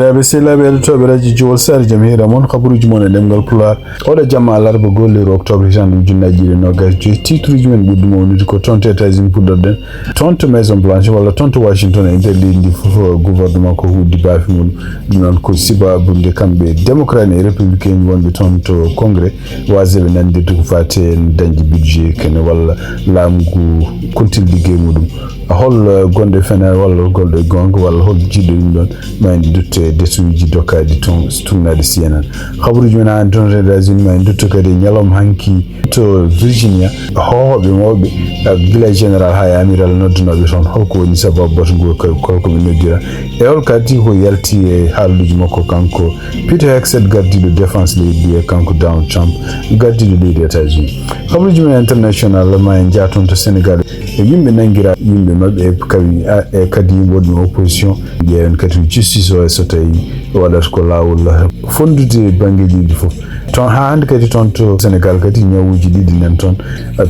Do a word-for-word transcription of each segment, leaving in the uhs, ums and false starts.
Ɓe sehilaaɓe heɗotooɓe radio Jowol Saare, jam hiira mon. Habaruuji mon e ɗemngal Pulaar. Oɗo jamma alarba, goho lewru octobre, hitande ujunnaji ɗiɗi e nogas joyi. Titruuji men ɓurɗi mawnude ko toon to États-Unis puɗɗorɗen, toon to Maison Blanche walla toon to Washington e nder leydi ndi fof, gouvernement ko huuɗi baafe mum. Ɗum noon ko sababu nde kamɓe démocrate e républicain wonɓe toon to Congrès waajaɓe nandirde ko faati e dañde budget kene walla laamu ngu kontina liggey muɗum. Hol, eh, gonɗo e fenaande walla hol gonɗo e goonga walla hol jiɗɗo ɗum ɗoon? Ma en ndutto e desuuji dokkaaɗi toon, tuugnaade C N N. Habaruuji men haa toon to États-Unis, ma en ndutto kadi e ñalawma hanki to Virginia. Hoohooɓe mawɓe, eh, gila e général haa e amiral noddanooɓe toon. Holko woni sababu batu ngu, ko, holko ɓe noddira? E hol kadi ko yalti e haalluuji makko kanko Pete Hegseth, gardiiɗo défense leydi ndi, e kanko Donald Trump, gardiiɗo leydi États-Unis. Habaruuji men international, ma en njah toon to Sénégal. E yimɓe nanngiraa yimɓe maɓɓe, e kawi, a, e kadi yimɓe wonɓe opposition. Ƴeewen kadi justice o, e so tawi waɗata ko laawol fonndude banngeeji ɗi fof. Toon, haa hannde kadi toon to Sénégal kadi ñawuuji ɗiɗi nan toon,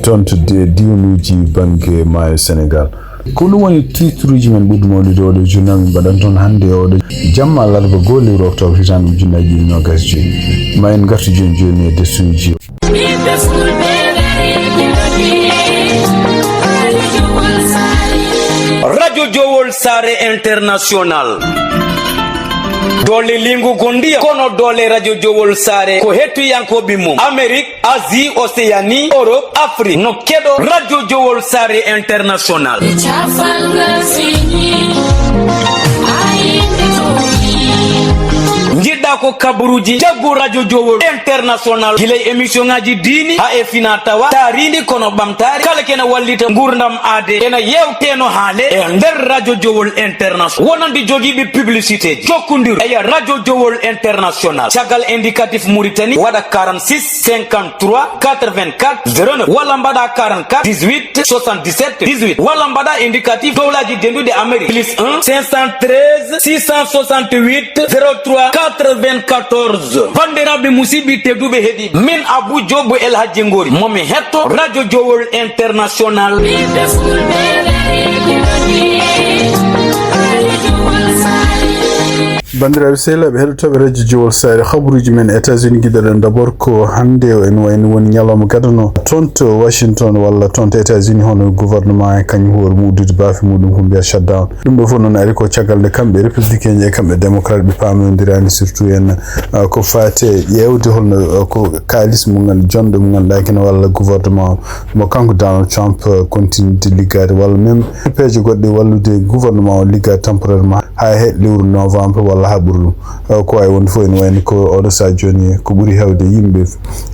toon to di-, diwnuuji bannge maayo Sénégal. Ko ɗum woni titruuji men ɓurɗi mawnude oɗo journal min mbaɗan toon hannde e oɗo jamma alarba, goho lewru octobre, hitande ujunnaji ɗiɗi e nogas joyi. Ma en ngartu jooni jooni e desuuji. Ɓiɓɓe Fulɓe Radio Jowol Saare International. Doole liingu ko ndiyam, kono doole Radio Jowol Saare ko hettiyankooɓe mum. Amérique, Asie, Océanie, Europe, Afrique. No keɗo Radio Jowol Saare International. Cafal ngal feeñi, haa yimɓe tooñi. Njiɗɗa ko kabaruuji, jaggu Radio Jowol International. Gila e émission ngaji diini, haa e fina tawa, taariindi kono ɓamtaare. Kala kene wallita nguurndam aade. Ena yewteno haale e nder Radio Jowol International. Wonande jogiiɓe publicité, jokkondir e Radio Jowol International. Caggal indicatif Mauritanie, waɗa quarante-six cinquante-trois quatre-vingt-quatre zéro neuf, walla mbaɗa quarante-quatre dix-huit soixante-dix-sept dix-huit, walla mbaɗa indicatif dowlaaji denduɗi Amérique, plus un cinq cent treize six cent soixante-huit zéro trois quatre-vingt-quatorze. Banndiraaɓe musidɓe tedduɓe heɗiiɓe, min Abou Diop El Hadji Ngori, mo mi hetto Radio Jowol International. Ɓiɓɓe Fulɓe, Banndiraaɓe sehilaaɓe heɗotooɓe Radio Jowol Saare, habaruuji men États-Unis giɗoɗen d'abord ko hannde o ene wayno woni ñalawma gadano toon to Washington walla toon to États-Unis, hono gouvernement e kañum hoore mum uddude baafe muɗum ko mbiya shutdown. Ɗum ɗo fof noon ari ko caggal nde kamɓe républicain e kamɓe démocrate ɓe paamondiraani, surtout en, ah, ko faati e ƴeewde holno, ah, ko kaalis mo ngan-, jonɗo mo ngannduɗaa kene walla gouvernement mo kanko Donald Trump, ah, continue de liggaade walla même peeje goɗɗe wallude gouvernement o liggaade temporairement haa he lewru novembre walla haa ɓuri ɗum. Eh, ko wayi wonde fof ene wayno ko oɗo sahaa jooni ko ɓuri heewde yimɓe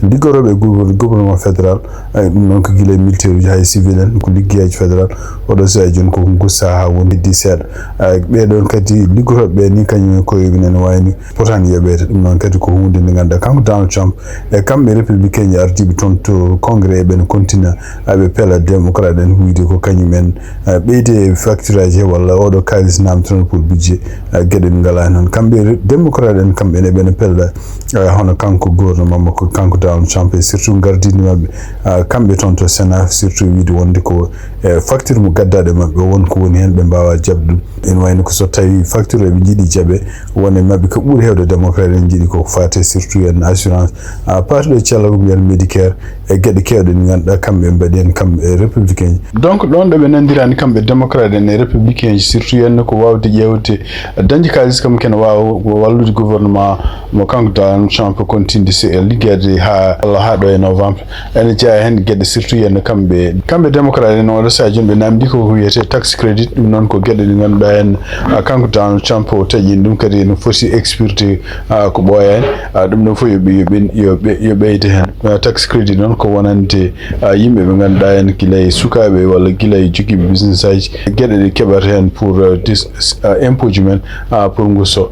liggorooɓe e gouver-, gouvernement fédéral, eh, ɗum noon ko gila e militaire uji haa e civil en, ko liggeyaaji fédéral. Oɗo sahaa jooni ko ngu sahaa woni heddi seeɗa. Eh, ɓee ɗoon kadi liggorooɓe ɓee ni kañum en koye mum ene waawi ni potaani yoɓeede. Ɗum noon kadi ko huunde nde ngannduɗaa kanko Donald Trump e kamɓe républicain ji ardiiɓe toon to Congrès eɓe no kontina, aɓe pela démocrate en wiyde ko kañum en, eh, ɓeyde facture aji he walla oɗo kaalis naamnde toon pour budget, eh, geɗe ɗe ngalaa heen. Kamɓe re-, démocrate en kamɓe ne ɓe no pella, eh, hono kanko gouvernement makko, kanko Donald Trump e surtout gardiiɗi maɓɓe, eh, kamɓe toon to Sénat surtout wiyde wonde ko, eh, facture mo gaddaaɗo e maɓɓe o won ko woni heen ɓe mbaawaa jaɓde ɗum. Ene wayno ko so tawi facture eɓe njiɗi jaɓe, won e maɓɓe ko ɓuri heewde démocrate en njiɗi ko faate surtout en assurance, ah, parti ɗo cellal ko mbiyen Medicare e geɗe keewɗe ɗe ngannduɗaa kamɓe ɓe mbaɗi heen kamɓe e républicain ji. Donc ɗoon ɗo ɓe nanndiraani kamɓe démocrate en e républicain ji surtout en ko waawde ƴeewde dañde kaalis kam kene waawa wallude gouvernement mo kanko Donald Trump continde se liggeede haa, haa ɗo e novembre. Ene jeyaa heen geɗe surtout en kamɓe, kamɓe démocrate en oɗo sahaa jooni ɓe naamndi ko ko wiyetee tax credit, ɗum noon ko geɗe ɗe ngannduɗaa en, ah, kanko Donald Trump o taƴiino ɗum kadi ene foti expirde, ah, ko ɓooyaani, ah, ɗum ɗoon fof yo ɓe, yo ɓe, yo ɓe, yo ɓeyde heen. Ah, tax credit noon ko wonande, ah, yimɓe ɓe ngannduɗaa en gila e sukaaɓe walla gila e jogiiɓe business aji, geɗe ɗe keɓata heen pour, ah, dis-, ah, impôt ji men, ah, pour ngu so.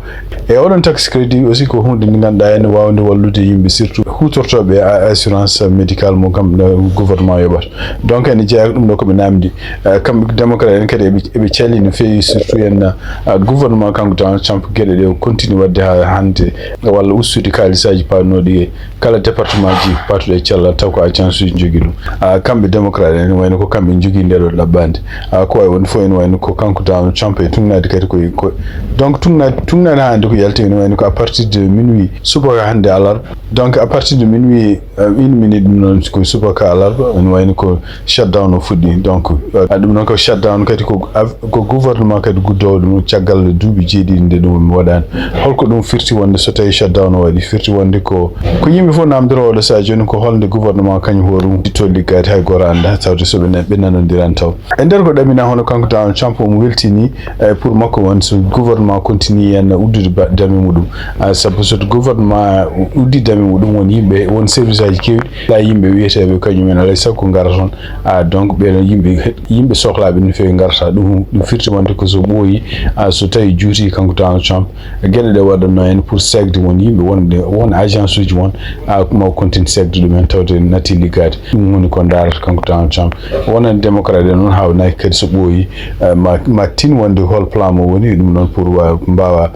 E oɗon tax credit aussi ko huunde nde ngannduɗaa ene waawde wallude yimɓe, surtout huutortooɓe a-, assurance médicale mo kam, no gouvernement yoɓata. Donc ene jeyaa ɗum ɗo ko ɓe naamndi. Eh, kamɓe démocrate en kadi eɓe, eɓe calii no feewi, surtout en, eh, gouvernement kanko Donald Trump geɗe ɗe o continue waɗde haa hannde, walla ustude kaalisaaji paɗnooɗi e kala département ji paɗɗuɗo e cellal taw ko agence uji njogii ɗum. Ah, kamɓe démocrate en wayno ko kamɓe njogii ndee ɗo ɗaɓɓaande. Ah, ko wayi wonde fof ene wayno ko kanko Donald Trump e tuugnaade kadi ko, ko, donc tuugnaade Ɗum nana hannde ko yalti, ene wayno ko à partir de minuit subaka hannde alarba. Donc à partir de minuit, euh, une minute, ɗum noon ko subaka alarba, ene wayno ko shutdown o fuɗɗi. Donc euh, ɗum noon ko shutdown kadi ko av- ko gouvernement kadi guddoowo ɗum caggal duuɓi jeeɗiɗi nde ɗum waɗaani. Holko ɗum firti wonde so tawi shutdown o waɗi? Firti wonde ko ko yimɓe fof namdoro oɗo saha jooni, ko holnde gouvernement kañum hoore mum itto liggaade, hay gooto annda tawde so ɓe na- ɓe nanondirani taw. E nder ko ɗamina hono kanko Donald Trump omo weltini, eh, pour makko won so gouvernement continue en uddude ba- dame muɗum. Ah, sabu so gouvernement uddi dame muɗum, won yimɓe, won service aji keewɗi, la yimɓe wiyeteeɓe kañum en alay sago ko ngara toon. Ah, donc ɓeɗon yimɓe, yimɓe sohlaaɓe no feewi ngarata. Ɗum ɗum firti wonde ko so ɓooyi, ah, so tawi juuti kanko Donald Trump, geɗe ɗe waɗatno en pour seegde won yimɓe, wonde won agence uji won, ah, ma o continue seegde ɗumen tawde natti liggaade. Ɗum woni ko ndaarata kanko Donald Trump. Wonan démocrate en noon haawnaki kadi so ɓooyi, eh, ma, ma tin wonde hol plan mo woni ɗum noon pour wa- mbaawa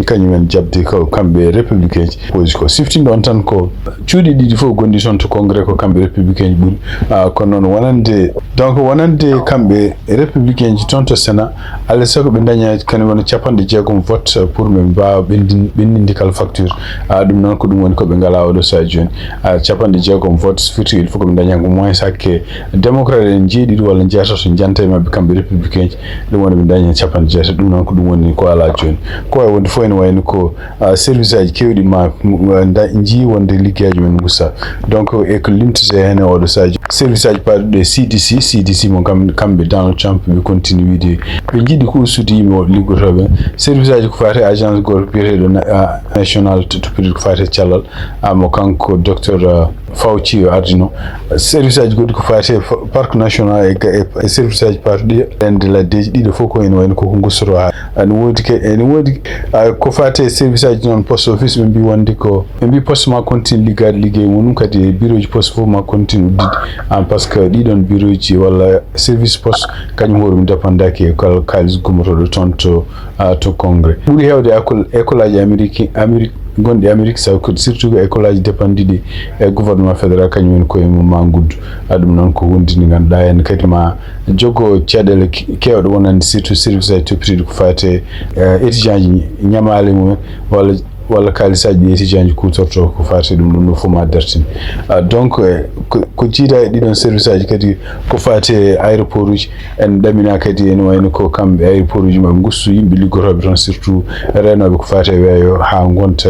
kañum en jaɓde ko kamɓe républicain ji. Pose ko siftinɗo on tan ko cuuɗi ɗiɗi fof gonɗi toon to congrès ko kamɓe républicain ji ɓuri. Ah, kono noon wonande, donc wonande kamɓe républicain ji toon to Sénat, alay sago ɓe daña kadi wona capanɗe jeegom vote pour ɓe mbaawa ɓenndin- ɓenndinde kala facture. Ah, ɗum noon ko ɗum woni ko ɓe ngalaa oɗo saha jooni. Ah, capanɗe jeegom vote firti il faut ko ɓe daña ko moins hakke démocrate en jeeɗiɗo walla jeetato janta e maɓɓe kamɓe républicain ji. Ɗum woni ɓe daña capanɗe jeetato. Ɗum noon ko ɗum woni ko alaa jooni. Ko wawi wonde fof ene wayno ko ah, service aji keewɗi ma, ma nda- njii wonde liggeyaaji men ngusta. Donc e ko limtete heen e oɗo saha jooni, service aji paɗuɗi e C D C, C D C mo kam- kamɓe Donald Trump ɓe continue wiide ɓe njiɗi ko ustude yimɓe woɓɓe liggotooɓe. Service aji ko fati agence gooto biyeteeɗo na- ah, national to to ko fati cellal, ah, mo kanko docteur, ah, Fauci o ardino. Service aji goɗɗi ko fati e fa- parc national e ga- e- e service aji paɗuɗi e nder laddeji ɗiɗo fof ko ene wayno koko ngustoto ha. Ene woodi ke- ene woodi, ah, ko fati e service aji noon post office, ɓe mbi wonde ko ɓe mbi poste ma continue liggaade liggey mum, kadi e bureau ji poste fof ma continue uddide. Ah, par ce que ɗiɗon bureau ji walla service poste kañum hoore mum dépendaki e kal- kaalis gummotoɗo toon to, ah, to congrès. Ɓuri heewde école, école aji Amérique, Amérique gonɗi Amérique, sabu ko surtout ko école aji dépendant ɗi e gouvernement fédéral, kañum en koye mum ma nguddu. Ah, ɗum noon ko hunde nde ngannduɗaa en kadi ma jogo caɗeele ke- keewɗe wonande surtout service aji toppitiiɗi ko fati e, eh, étudiant ji ñamaale mumen walla walla kaalisaaji ɗi étudiant ji kuutorto ko fati ɗum, ɗum ɗo fof ma dartin. Ah, donc eh, ko ko jiida e ɗiɗon service aji kadi ko fati e aéroport uji. En ɗamina kadi ene wayno ko kamɓe aéroport uji maɓe ngustu yimɓe liggotooɓe toon, surtout reenooɓe ko fati e weeyo haa ngonta.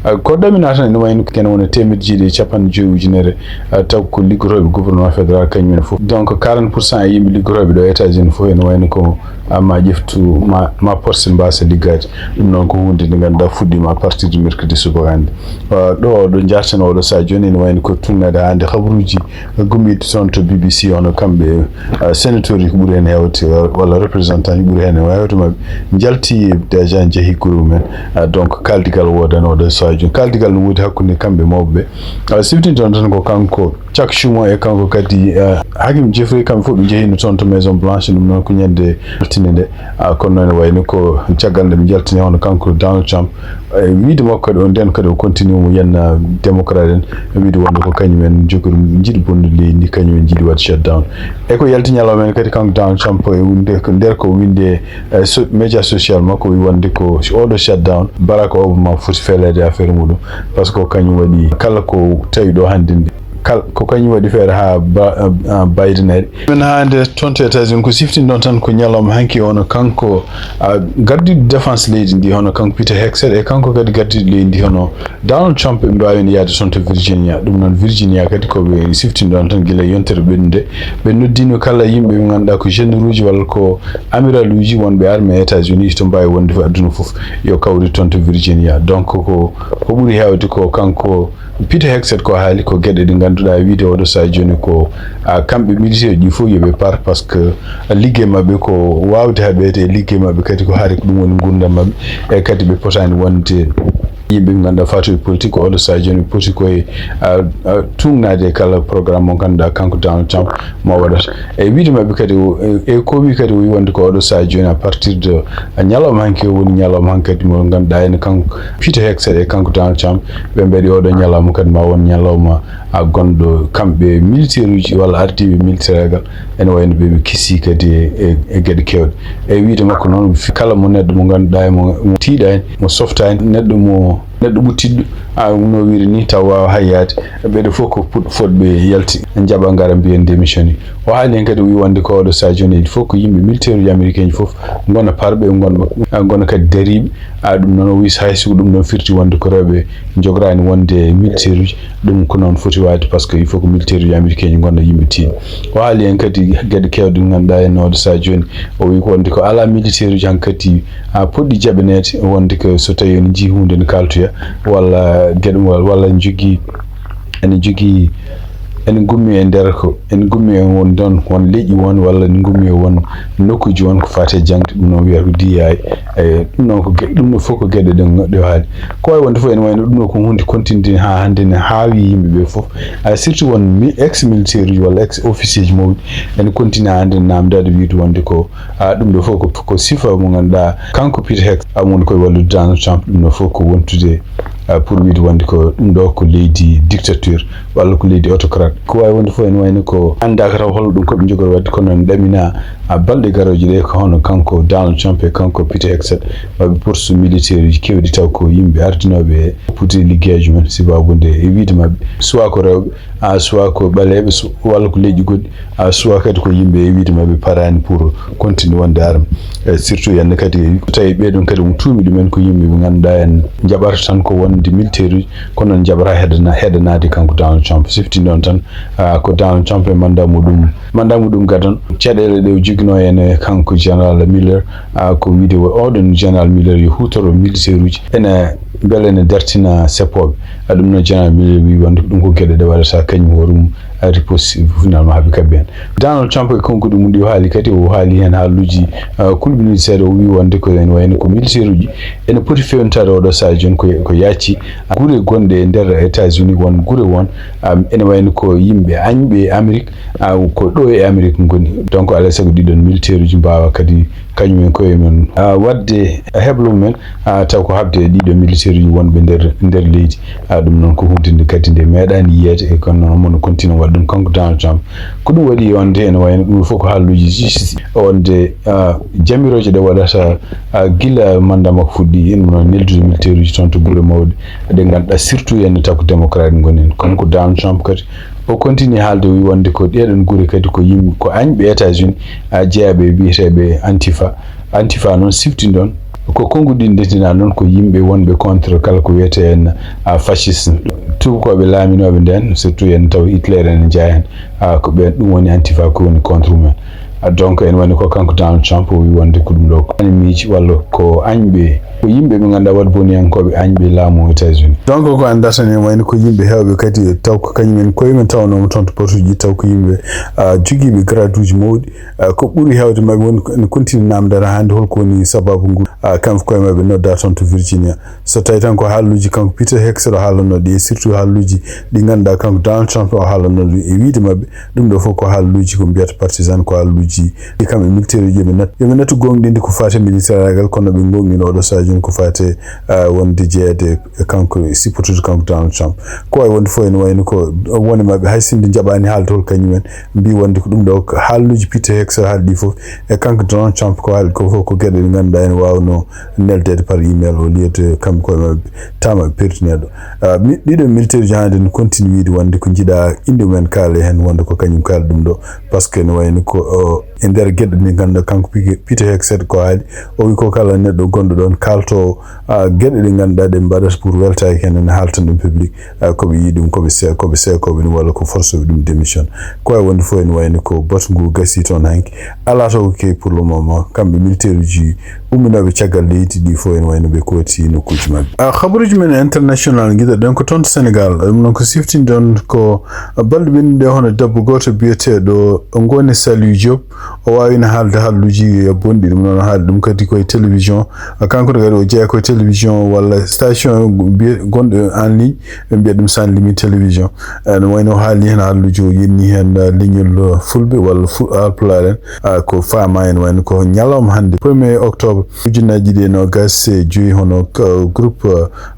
Ah, ko ɗamina tan ene wayno kene wona teemedde jeeɗi e capanɗe joyi ujunere, ah, taw ko liggotooɓe gouvernement fédéral kañum en fof. Donc quarante pour cent e yimɓe liggotooɓe ɗo États-Unis fof ene wayno ko, ah, ma ƴeftu ma, ma poste mbasa liggaade. Ɗum noon ko hunde nde ngannduɗaa fuɗɗiima à partir de mercredi subaka hannde. Ah, ɗo ɗo njarten oɗo saha jooni ene wayno ko tunnade hannde habaruuji gummiiɗo toon to B B C, hono kamɓe, ah, sénateur ko ɓuri heen heewde, ah, walla représentant ko ɓuri heen heewde maɓɓe njalti déjà njehi gure mumen. Ah, donc kaaldigal woodani oɗo saha jooni. Kaaldigal no woodi hakkunde kamɓe mawɓe ɓe. Ah, siftinto tan ko kanko Chuck Schumer e kanko kadi, ah, Hakeem Jeffrey, kamɓe fof ɓe njehino toon to Maison Blanche, ɗum noon ko ñande altine nde. Ah, kono noon wayno ko caggal nde ɓe njaltini hono kanko Donald Trump, e wiide makko kadi o nden kadi o continue mo yenna démocrate en, e wiide wonde ko kañum en jogori njiɗi bonnude leydi ndi, kañum en njiɗi waɗde shutdown. E ko yalti ñalawma en kadi kanko Donald Trump e winde- nder ko winde e so- média social makko, o wi wonde ko oɗo shutdown Barack Obama foti feleede affaire muɗum, par ce que ko kañum waɗi kala ko tawi ɗo hannde ndi. Kal- ko kañum waɗi feere haa ba- ah, Biden ari. Min haa nde toon to États-Unis ko siftinɗon tan ko ñalawma hanki, hono kanko, ah, gardiiɗo défense leydi ndi, hono kanko Peter Hegseth, e kanko kadi gardiiɗo leydi ndi, hono Donald Trump, ɓe mbaawi yaade toon to Virginia. Ɗum noon Virginia kadi ko ɓe siftinɗon tan gila yontere ɓennude. Ɓe noddino kala yimɓe ɓe ngannduɗaa ko généraux uji walla ko amiral uji wonɓe armée États-Unis to mbaawi wonde fof aduna fof yo kawri toon to Virginia. Donc ko ko ɓuri heewde ko kanko Peter Hegseth ko haali ko geɗe ɗe ngannduɗaa wiide oɗo saha jooni ko, ah, kamɓe militaire ji fof yoɓe par, par ce que liggey maɓɓe ko waawde haɓeede e liggey maɓɓe kadi ko haari ko ɗum woni nguurndam maɓɓe, e kadi ɓe potaani wonde Yimɓe ɓe ngannduɗaa faatuɓe politique ko oɗo sahaa jooni ɓe poti koye tuugnaade e kala programme mo ngannduɗaa kanko Donald Trump mo waɗata. E wiyde maɓɓe kadi, e ko wi kadi o wi wonde ko oɗo sahaa jooni à partir de ñalawma hanki o woni ñalawma hankadi mo ngannduɗaa ene kanko Peter Hegseth e kanko Donald Trump ɓe mbaɗi oɗo ñalawma kadi ma won ñalawma a gonɗo kamɓe militaire uji walla ardiiɓe militaire ene wayno ɓe ɓe kisi kadi e geɗe kewɗe. E wiyde makko noon kala mo neɗɗo mo ngannduɗaa e mo tiiɗaani mo softaani neɗɗo mo neɗɗo ɓuttiɗɗo a no wiiri ni taw waawa hay yaade ɓeɗo fof ko fotɓe yalti njaɓa ngara mbiyen démissionné. O haali heen kadi o wi wonde ko oɗo sahaa jooni il faut ko yimɓe militaire uji américain ji fof ngona parɓe ngona kadi dariiɓe a ɗum noon o wi hay so ko ɗum ɗon firti wonde ko rewɓe njogoraani wonde militaire uji ɗum ko noon foti waade par ce que il faut ko militaire uji américain ji ngona yimɓe tiiɗi. O haali heen kadi geɗe kewɗe ngannduɗaa en oɗo sahaa jooni o wi ko wonde ko alaa militaire uji hankadi a poɗɗi jaɓaneede wonde ko so tawi ene njii huunde ne kaltoya walla geɗe walla ene jogii ene jogii ene gummi e nder ko ene gummi e won ɗon won leƴƴi won walla ene gummi e won nokkuuji won ko faati e jaŋde ɗum noon wiyata ko D I A ɗum noon ko ɗum ɗo fof ko geɗe ɗe ɗe haali ko wawi wonde fof ene wayno ɗum ɗo ko hunde continue ha hannde ne haawi yimɓe ɓe fof surtout won ex militaire uji walla ex officier ji mawɗi ene continue ha hannde ne namdade wiide wonde ko a ɗum ɗo fof ko sifa mo ganduɗa kanko Pete Hegseth amon koye wallude Donald Trump ɗum ɗo fof ko wontude pour wiide wonde ko ɗum ɗo ko leydi dictature walla ko leydi autocrate ko wawi wonde fof ene wayno ko andaka taw holno ɗum koɓe jogori wadde kono ne ɗamina balɗe garoje ɗe ko hono kanko Donald Trump e kanko Pete Hegseth maɓe poursu militaire uji kewɗi taw ko yimɓe ardinoɓe e pude liggeyaji men sibabude e wiide mabɓe soit ko rewɓe a soit ko ɓaleɓe walla ko leƴƴi goɗɗi a soit kadi ko yimɓe e wiide maɓe parani pour continue wonde arme e surtout yande kadi tawi ɓeɗon kadi omo tuumi ɗumen ko yimɓe ɓe ganduɗa en jaɓata tan ko wonde militaire uji kono noon jaɓata heɗana heɗanade kanko Donald Trump sifti noon tan ko Donald Trump e mandat muɗum mandat muɗum gadon caɗele ɗe o jogino ene kanko général Miller ko wiide oɗon général Miller yo hutoro militaire uji ene beele ene dartina seppoɓe ɗum noon général Miller wi wonde ɗum ko gueɗe ɗe waɗata kañum hoore mum riposte finalement haaɓe kabbi hen Donald Trump e konkuɗi mum ɗi o haali kadi o haali hen haaluji kulɓiniɗi seeɗa o wi wonde ko ene wayno ko militaire uji ene poti fewnitade oɗo saha joni ko ko yacci gure gonɗe e nder États-Unis won gure won ene wayno ko yimɓe añɓe e Amérique ko ɗo e Amérique goni donc alay saago ɗiɗon militaire uji mbawa kadi kañum en koye mum wadde heblo mumen taw ko habde e ɗiɗo militaire uji wonɓe nder nder leydi ɗum noon ko hunde nde kadi nde meeɗani yiyeede e kono noon omo continue waɗa ɗum kanko Donald Trump ko ɗum waɗi wonde ene wayno ɗum fof ko haaluji justice wonde jamirooje ɗe waɗata gila mandat makko fuɗɗi ɗum noon neldude militaire uji toon to gure mawɗe ɗe ngannduɗaa surtout ene taw ko démocrate ngoni heen kono ko Donald Trump kadi o continue haalde o wi wonde ko ɗeɗon gure kadi ko yimɓe ko añɓe États-Unis a jeyaɓe e biyeteɓe Antifa Antifa noon sifti ɗon ko konnguɗi ɗi ndendina noon ko yimɓe wonɓe contre kala ko wiyete en fascisme tubakoɓe laaminooɓe nden surtout en taw Hitler ene jeya heen ko ɓen ɗum woni Antifa ko woni contre mumen donc ene wayno ko kanko Donald Trump o wi wonde ko ɗum ɗo ko animeji walla ko añɓe ko yimɓe ɓe ngannduɗaa waɗa boniyankoɓe añɓe laamu États-Unis donc ko anndata ne wayno ko yimɓe heewɓe kadi taw ko kañumen koyemen tawnoma toon to potuji taw ko yimɓe jogiiɓe grade uji mawɗi ko ɓuri heewde maɓe woni ne continue namdata hannde holko woni sababu ngu kamɓe koye maɓe nodda toon to Virginia so tawi tan ko haaluji kanko Pete Hegseth o haalanno ɗi e surtout haaluji ɗi ngannduɗaa kanko Donald Trump o haalanno ɗum e wiide maɓɓe ɗum ɗo fof ko haaluji ko mbiyata partisan ko haaluji ɗi kamɓe militaire uji yoɓe nat yoɓe natu gonɗinde ko fate militaire agal kono ɓe gonɗino oɗo saha joni ko fate wonde jeeyade e kanko sippotude kanko Donald Trump ko wawi wonde fof ene wayno ko woni maɓɓe hay sinde jaɓani haalde hol kañumen mbi wonde ko ɗum ɗo haaluji Pete Hegseth haalɗi fof e kanko Donald Trump ko haali ko fof ko gueɗe ɗe ngannduɗaa ene wawno neldede par email au lieu de kamɓe koye maɓɓe tama ɓe perdineɗo ɗiɗo militaire uji hande ne continue wiide wonde ko jiiɗa inde mumen kaale hen wonde ko kañum kaali ɗum ɗo par ce que ne wayno ko e nder gueɗe ɗe ngannduɗaa kanko Pete Hegseth ko haali o wi ko kala neɗɗo gonɗo ɗon kalto gueɗe ɗe ngannduɗaa ɗe mbaɗata pour weltaki hen ene haalta ɗum public koɓe yii ɗum koɓe se koɓe seekoɓe ɗum walla ko forsoɓe ɗum démission ko wawi wonde fof ene wayno ko batu ngu gasi toon hanki ala taw ko key pour le moment kamɓe militaire uji umminoɓe caggal leydi ɗi fof ene wayno ɓe kooti nokkuji mabɓe habaruji men international guiɗoɗen ko toon to Sénégal ɗum noon ko siftinɗon ko balɗe ɓennuɗe hono debbo goto biyeteɗo Ngoné Saliou Diop O waawino haalde haalluuji bonɗi, ɗum noon o haali ɗum kadi koye télévision. Kanko ne kadi o jeyaa koye télévision walla station mbiye-, gonɗo en ligne, ɓe mbiya ɗum Sans Limite Télévision. Eh, no wayno o haali heen haalluuji, o yenni heen, eh, leñol, eh, Fulɓe walla Fu-, Haalpulaar en. Ah, ko faama en wayno ko ñalawma hannde, premier octobre ujunnaji ɗiɗi e noogas e joyi, hono ka-, groupe,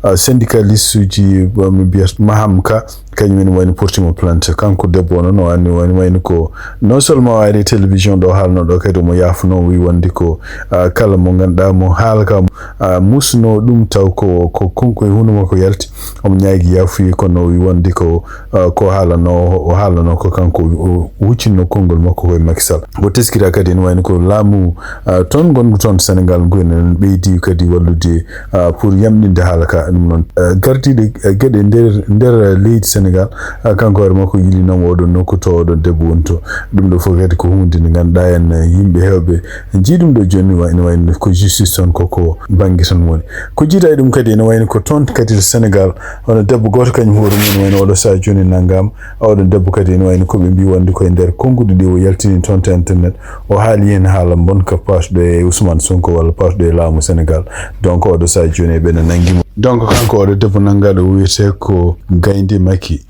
eh, syndicaliste uji, eh, mi mbiyata Maham Ka, kañum en wayno porti mo plainte. Kanko debbo o noon, o anni wayno, wayno ko non seulement o ari e télévision ɗo haalno ɗo, kadi omo yaafno, o wi wonde ko, ah, kala mo ngannduɗaa mo haala ka, ah, musno ɗum taw ko, ko konko e hunuko makko yalti, omo ñaagi yaafuye, kono o wi wonde ko, ah, ko haalano, o haalano ko kanko o huccinno konngol makko koye Macky Sall. O teskira kadi ene wayno ko laamu, ah, toon ngongu toon Sénégal ngu ene ɓeydi kadi wallude ah, pour yamɗinde haala ka. Ɗum noon, ah, gardiiɗo, ah, geɗe nder, nder leydi Sénégal, ah, kanko hoore makko yilinoma oɗon nokku to oɗon debbo woni to. Ɗum ɗo fof kadi ko huunde nde ngannduɗaa en, eh, yimɓe heewɓe njii ɗum ɗo jooni wa-, ene wayno ko justice toon ko, ko bannge toon woni. Ko jiida e ɗum kadi ene wayno ko toon kadi to Sénégal, hono debbo gooto kañum hoore mum wayno oɗo sahaa jooni nanngaama. Oɗo debbo kadi ene wayno ko ɓe mbii wonde koye nder konnguɗi ɗi o yaltini toon to internet. O haali heen haala bonka paasɗo e Ousmane Sonko walla paasɗo e laamu Sénégal. Donc, oɗo sahaa jooni eɓe nanngi mo. Donc, kanko oɗo debbo nanngaaɗo o wiyetee ko Gaynde Macky.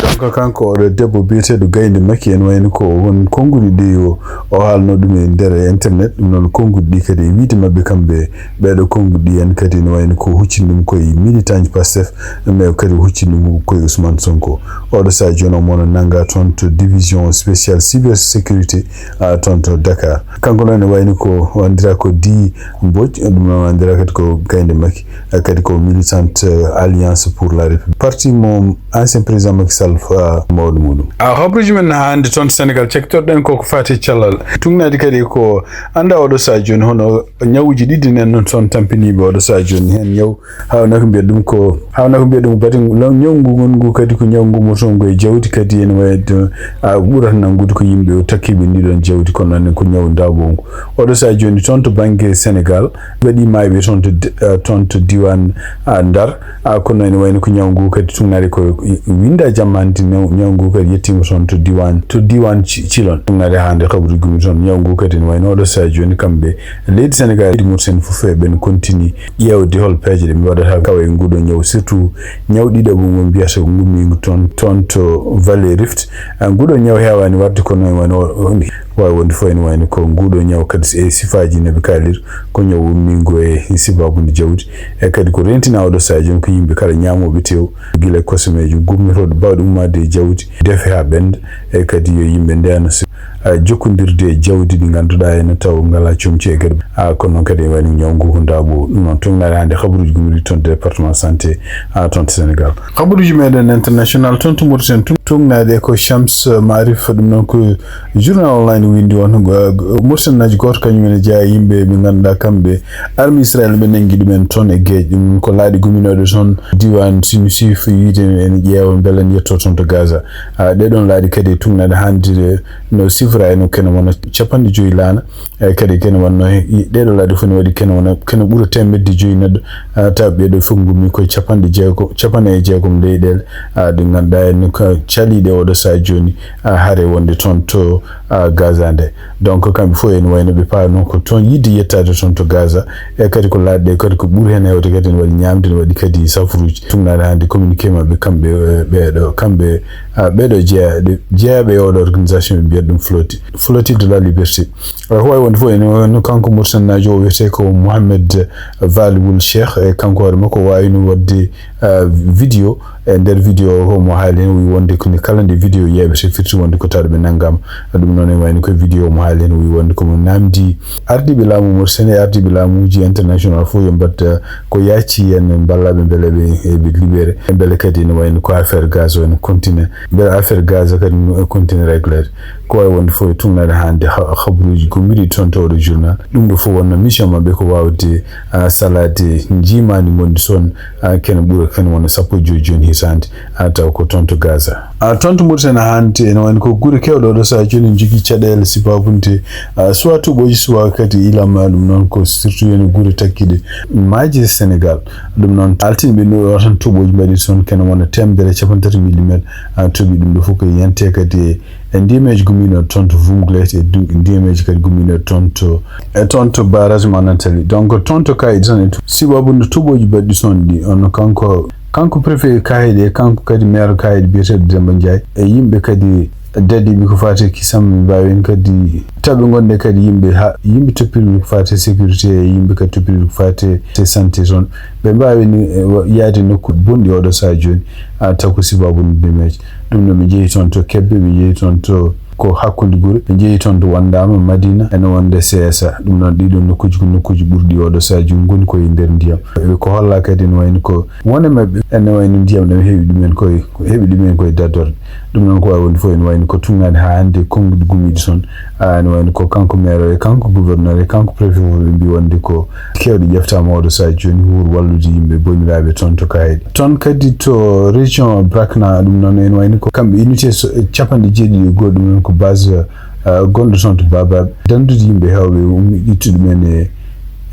Donc, kanko oɗo debbo biyeteeɗo Gaynde Macky, ene wayno ko won konnguɗi ɗi o, o haalno ɗum e nder internet. Ɗum noon konnguɗi ɗi kadi e wiyde maɓɓe kamɓe ɓeeɗo konnguɗi ɗi en kadi ene wayno ko huccini ɗum koye militant ji Pastef, mais kadi huccini ɗum koye Ousmane Sonko. Oɗo sahaa jooni omo nanngaa toon to division spéciale cybersécurité, ah, toon to Dakar. Kanko noon ne wayno ko anndira ko Di Mbodj, ɗum noon anndira kadi ko Gaynde Macky, eh, kadi ko militante, eh, Alliance pour la République. Parti mo ancien président Macky Sall, ah, mawɗo muɗum. Ah, habruuji men hannde toon to Sénégal, cakkitorɗen ko ko faati e cellal. Tuugnaade kadi ko annda oɗo sahaa jooni hono ñawuuji ɗiɗi nen noon toon tampiniiɓe oɗo sahaa jooni heen ñaw Haawna ko mbiyat ɗum ko, haawna ko mbiyat ɗum baɗi law-, ñaw ngu ngon ngu kadi ko ñaw ngu moto ngu e jawdi kadi ene wayi de, a, ɓurata nanngude ko yimɓe o takkiiɓe ndi ɗon jawdi kono noon ko ñaw ndaabo ngu. Oɗo sahaa jooni toon to bannge Sénégal, waɗi maayɓe toon to di-, a, toon to diiwaan, a, Ndar, a, kono ene wayno ko ñaw ngu kadi tuugnaade ko winda jamma hannde ñaw, ñaw ngu kadi yettiima toon to diiwaan, to diiwaan Ci-, Cilon. Tuugnaade haa nde kabaruuji gumi toon ñaw ngu kadi ene wayno oɗo sahaa jooni kamɓe leydi Sénégal, leydi Mauritanie fof eɓen kontini ƴeewde hol peeje ɗe ɓe mbaɗata kawa e nguɗo ñaw, surtout ñaw ɗiɗaɓo mo mbiyata ngummiingu toon, toon to Vallée Rift. Ah, nguɗo ñaw heewaani waɗde kono e wano o, o, waawi wonde fof ene wayno ko nguɗo ñaw kadi e sifaaji no ɓe kaalir ko ñaw ummiingu e sibaabu ndi jawdi. E kadi ko rentina oɗo sahaa jooni ko yimɓe kala ñaamooɓe tew, gila e kosomeejo gummitooɗo baawɗo ummaade e jawdi, defe haa ɓennda, e kadi yo yimɓe ndeeno si-, a, jokkondirde e jawdi ndi ngannduɗaa ene taw ngalaa comci e gaɗa. A, kono noon kadi e wayno ñaw ngu ko ndaabo. Ɗum noon, tuugnaade hannde habaruuji gummiiɗi toon département santé, a, toon to Sénégal. Habaruuji meɗen international toon to Mauritanie, tu-, tuugnaade ko Shams Marif, ɗum noon ko journal online winndi on. Go-, go-, Mauritanienaajo gooto kañum ene jeyaa e yimɓe ɓe ngannduɗaa kamɓe armée Israël ɓe nanngi ɗumen toon e geej. Ɗum ko laaɗi gumminooɗe toon diiwaan Tinisif, yiide ene ƴeewa mbele ne yetto toon to Gaza. A, ɗee ɗoon laaɗi kadi e tuugnaade hannde no sifra e no kene wona capanɗe joyi laana, e kadi kene wonno he-, ɗee ɗoo laaɗi fof ne waɗi kene wona, kene ɓura teemedde joyi neɗɗo, a, tawa ɓee ɗoo fof ngummi koye capanɗe jeego-, capanɗe e jeegom leyɗeele, a, ɗe ngannduɗaa en ko caliiɗe oɗo sahaa jooni, a, hare wonde toon to, a, Gaza nde. Donc, kamɓe fof ene wayno ɓe paano ko toon yiɗde yettaade toon to Gaza, e kadi ko laaɗe kadi ko ɓuri heen heewde kadi ene waɗi ñaamde, ene waɗi kadi safuruuji. Tuugnaade hannde communiqué maɓɓe kamɓe, e, ɓee ɗoo, kamɓe, a, ɓee ɗoo jeya-, ɗe-, jeyaaɓe e oɗo organisation ɓe mbiyata ɗum flotti-, Flottille de la Liberté. A, ko waawi wonde fof ene wayno kanko Mauritanienaajo o wiyetee ko Mohamed Val Wul Cheikh, e kanko hoore makko o waawino waɗde, a, vidéo. E nder vidéo o, omo haali heen, o wi wonde ko nde kala nde vidéo yeeɓete, firti wonde ko tawde ɓe nanngaama. Ɗum noon, e wayno ko vidéo omo haali heen, o wi wonde ko mo naamndi ardiiɓe laamu Mauritanie e ardiiɓe laamuuji international fof yo mbaɗ, eh, ko yaaci en, mballaaɓe mbele ɓe, eh, ɓe libéré. Mbele kadi ene wayno ko affaire gaz o ene continue. Mbele affaire gaz kadi no e continue régleede. Ko waawi wonde fof e tuugnaade hannde ha-, habaruuji gommiɗi toon to oɗo journal. Ɗum ɗo fof wonno mission maɓɓe ko waawde, a, salaade njiimaandi ngonndi toon, a, kene ɓura kene wona sappo e joy jooni hitaande, a, taw ko toon to Gaza. A, toon to Mauritanie hannde ene wayno ko gure keewɗe oɗo sahaa jooni ene njogii caɗeele sibaabude, a, soit tuuɓooji, soit kadi ilam, a, ɗum noon ko surtout ene gure takkiiɗe maaje Sénégal. Ɗum noon altine ɓe no tan tuuɓooji mbaɗi toon kene wona teemedere e capanɗe tati millimetre, a, toɓi ɗum ɗo fof ko yiyantee kadi e e ndiyameeji gummiiɗo toon to Vumglet, e du-, ndiyameeji kadi gummiiɗo toon to, e toon to barrage Manantali. Donc, toon to Kaydi tan e to-, sibabu no tuuɓooji baɗɗi toon ɗi, ono kanko, kanko préfet Kaydi e kanko kadi maire Kaydi biyeteeɗo Demba Ndiaye, e yimɓe kadi dadiiɓe ko faati e kisam, ɓe mbaawi heen kadi tawi ɓe ngonde kadi yimɓe ha, yimɓe toppirɓe ko faati e sécurité, e yimɓe kadi toppirɓe ko faati e santé toon. Ɓe mbaawi ni, e, wa-, yaade nokku bonɗi oɗo sahaa jooni, a, taw ko sibabu no ndiyameeji. Ɗum noon, ɓe njehi toon to Kebbe, ɓe njehi toon to, ko hakkunde gure, ɓe njehi toon to Wandama, Madina, ene wonde C S A. Ɗum noon, ɗiɗo nokkuuji ko nokkuuji ɓurɗi oɗo sahaa jooni ngoni ko e nder ndiyam. Ɓe ko holla kadi ene wayno ko won e maɓɓe, ene wayno ndiyam ɗam heewi ɗumen koye, heewi ɗumen koye daddorde. Ɗum noon ko waawi wonde fof ene wayno ko tugnaade haa hannde konnguɗi gummiiɗi toon. A, ene wayno ko kanko maire o e kanko gouverneur e kanko préfet fof ɓe mbii wonde ko keewɗi ƴeftaama oɗo sahaa jooni wuur wallude yimɓe boniraaɓe toon to Kaydi. Toon kadi to région Brakna, ɗum noon ene wayno ko kamɓe unité so, capanɗe jeeɗiɗi e goho, ɗum noon ko base, a, gonɗo toon to Babaɓe. Danndude yimɓe heewɓe ummi ƴettu ɗumen e,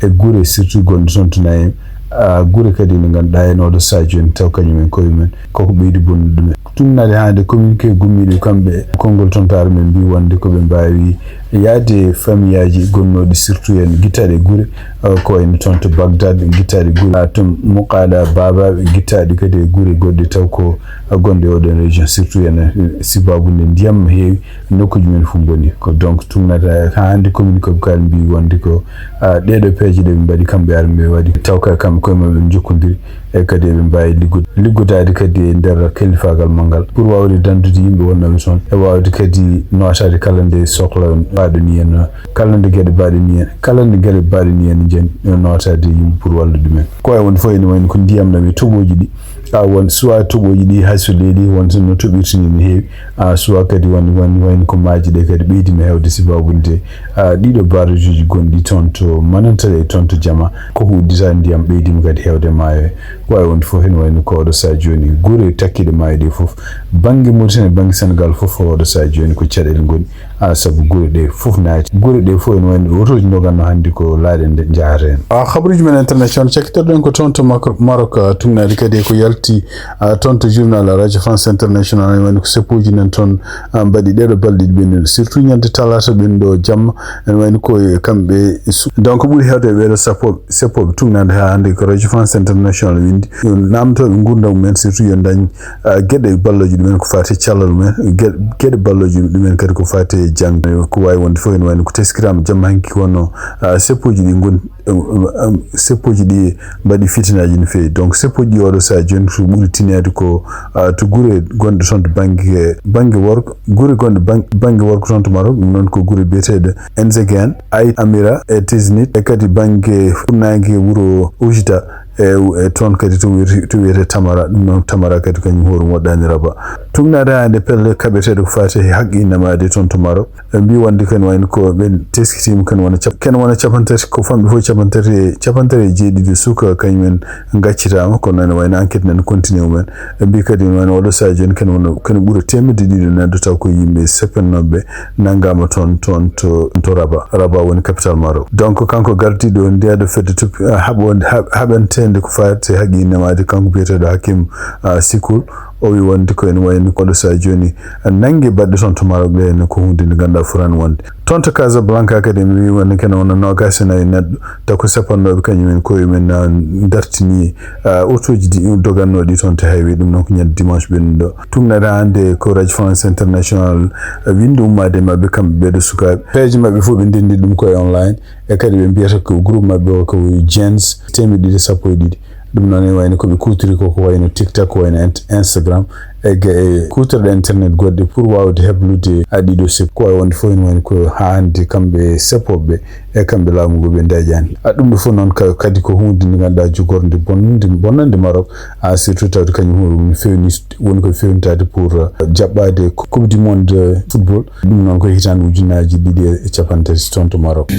e gure, surtout gonɗo toon to Nayem. A, gure kadi nde ngannduɗaa en oɗo sahaa jooni taw kañum en koye mum en koko ɓeydi bonnude ɗumen. Tugnaade hannde communiqué gummiiɗo kamɓe konngol toon to armée mbii wonde ko ɓe mbaawi yaade famiyaaji gonnooɗi surtout en gittaaɗe gure, uh, ko wayno toon to Bagdad, gittaaɗe gure, uh, to Muqaada, Babaɓe, gittaaɗe kadi e gure goɗɗe taw ko, uh, gonɗe oɗon région surtout en, uh, sibabu nde ndiyam heewi nokkuuji men fof mboni. Ko donc tugnaade haa hannde communiqué ko kaali mbii wonde ko, uh, ɗeeɗo peeje ɗe ɓe mbaɗi kamɓe armée waɗi taw ka kamɓe koye maɓɓe ɓe njokkodiri. E kadi eɓe mbaawi liggude, liggodaade kadi e nder kalifaagal manngal pour waawde danndude yimɓe wonnooɓe toon, e waawde kadi nootaade kala nde sokla baaɗo ni en, kala nde geɗe baaɗe ni en, kala nde geɗe baaɗe ni en njani, nootaade yimɓe pour wallude ɗumen. Ko wayi wonde fof ene wayno ko ndiyam ɗam e toɓooji ɗi, a, won soit toɓooji ɗi hay so leeli won no toɓirta ni no heewi, a, soit kadi won, won wayno ko maaje ɗe kadi ɓeydiima heewde sibabu nde, a, ɗiɗo barrage uji gonɗi toon to Manantali e toon to Jama, koko uddita ndiyam ɓeydiima kadi heewde maayo he. Ko wayi wonde fof ene wayno ko oɗo sahaa jooni gure takkiiɗe maayo ɗe fof, bannge Mauritanie, bannge Sénégal fof, oɗo sahaa jooni ko caɗeele ngoni, a, sabu gure ɗe fof naati. Gure ɗe fof ene wayno otooji ndoganno hannde ko laaɗe nde njahata heen. A, habaruuji men international, cakkitoɗen ko toon to Macro-, Maroc, a, tugnaade kadi e ko yalti, a, toon to journal Radio France International, ene wayno ko seppooji nan toon, a, mbaɗi ɗeeɗo balɗe ɗi ɓennuɗe, surtout ñande talaata ɓennuɗo jamma, ene wayno ko e kamɓe su-, donc ɓuri heewde e ɓeeɗo sappo seppooɓe tugnaade haa hannde ko Radio France International winndi. Yo naamnotooɓe nguurndam mumen, surtout yo ndañ, a, geɗe ballooje ɗumen ko faati e cellal mumen, geɗe, geɗe ballooje ɗumen kadi ko faati e jaŋde. Ko waawi wonde fof ene wayno ko teskiraama jamma hanki ko wonno, a, seppooji ɗi ngoni, um, um, um, seppooji ɗi mbaɗi fitinaaji no feewi. Donc seppooji ɗi oɗo sahaa jooni ko ɓuri tinaade ko, a, to gure gonɗe toon to bannge, bannge worgo, gure gonɗe bang-, bannge worgo toon to Maroc, ɗum noon ko gure biyeteeɗe Enzegen, Ait Amira e Tiznit, e kadi bannge funnaange wuro Oujda, e, e toon kadi to wiyete, to wiyete Tamara, ɗum noon Tamara kadi kañum hoore mum woɗɗaani Rabat. Tugnaade haa nde pelle kaɓeteeɗe ko faati e haqqe innamaade toon to Maroc. Ɓe mbii wonde kene wayno ko ɓen teskitiima kene wona cap-, kene wona capanɗe tati, ko famɗi fof capanɗe tati e, capanɗe tati e jeeɗiɗi suka kañum en ngaccitaama, kono ene wayno enquête nana continue mumen. Ɓe mbii kadi ene wayno oɗo sahaa jooni kene wona, kene ɓura teemedde ɗiɗi neɗɗo taw ko yimɓe seppennooɓe nanngaama toon, toon to, to Rabat. Rabat woni capital Maroc. Donc kanko gardiiɗo ndeeɗo fedde toppi, a, haɓo-, haɓ-, haɓanteende ko faati e haqqe innamaade, kanko biyeteeɗo Hakim, a, Sikul, o wi wonde ko ene wayno ko oɗo sahaa jooni nannge baɗɗe toon to Maroc ɗe ne ko huunde nde ngannduɗaa fotaani wonde. Toon to Casablanca kadi ene wi wonde kene wona noogaas e nayi neɗɗo, taw ko seppannooɓe kañum en koye mumen, a, dartini, a, otooji ɗi dogannooɗi toon to highway, ɗum noon ko ñande dimanche ɓennuɗo. Tugnaade hannde ko Radio France International, a, winndi ummaade e maɓɓe kamɓe ɓeeɗo sukaaɓe. Peeje maɓɓe fof ɓe ndenndi ɗum koye online, e kadi ɓe mbiyata ko groupe maɓɓe o ko Gens teemedde ɗiɗi e sappo e ɗiɗi. Ɗum noon ene wayno ko ɓe kuutiri ko, ko wayno TikTok, ko wayno Int-, Instagram, e ge-, e kuutorɗe internet goɗɗe pour waawde heblude a ɗiɗo sep-, ko wawi wonde fof ene wayno ko haa hannde kamɓe seppooɓe e kamɓe laamu ngu ɓe ndaƴaani. A ɗum ɗo fof noon ka-, kadi ko huunde nde ngannduɗaa jogorde bonnde, bonnande Maroc, a surtout tawde kañum hoore mum fewni, woni ko fewnitaade pour, uh, jaɓɓaade Coupe du Monde, uh, football. Ɗum noon ko hitaande ujunnaaji ɗiɗi e capanɗe tati toon to Maroc.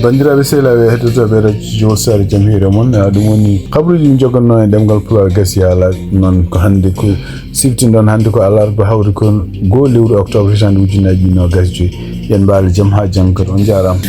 Banndiraaɓe sehilaaɓe heɗotooɓe radio Jowol Sare, jam hiire mon. Ah, ɗum woni habruuji ɗi jogannoo e ɗemngal Pulaar gasi haa laaɓi. Noon ko hannde ko siftinɗon hannde ko alarba, hawri ko goo lewru octobre hitaande ujunnaaji ɗiɗi noogas joyi. Yen mbaal jam haa janngo kadi. On njaaraama.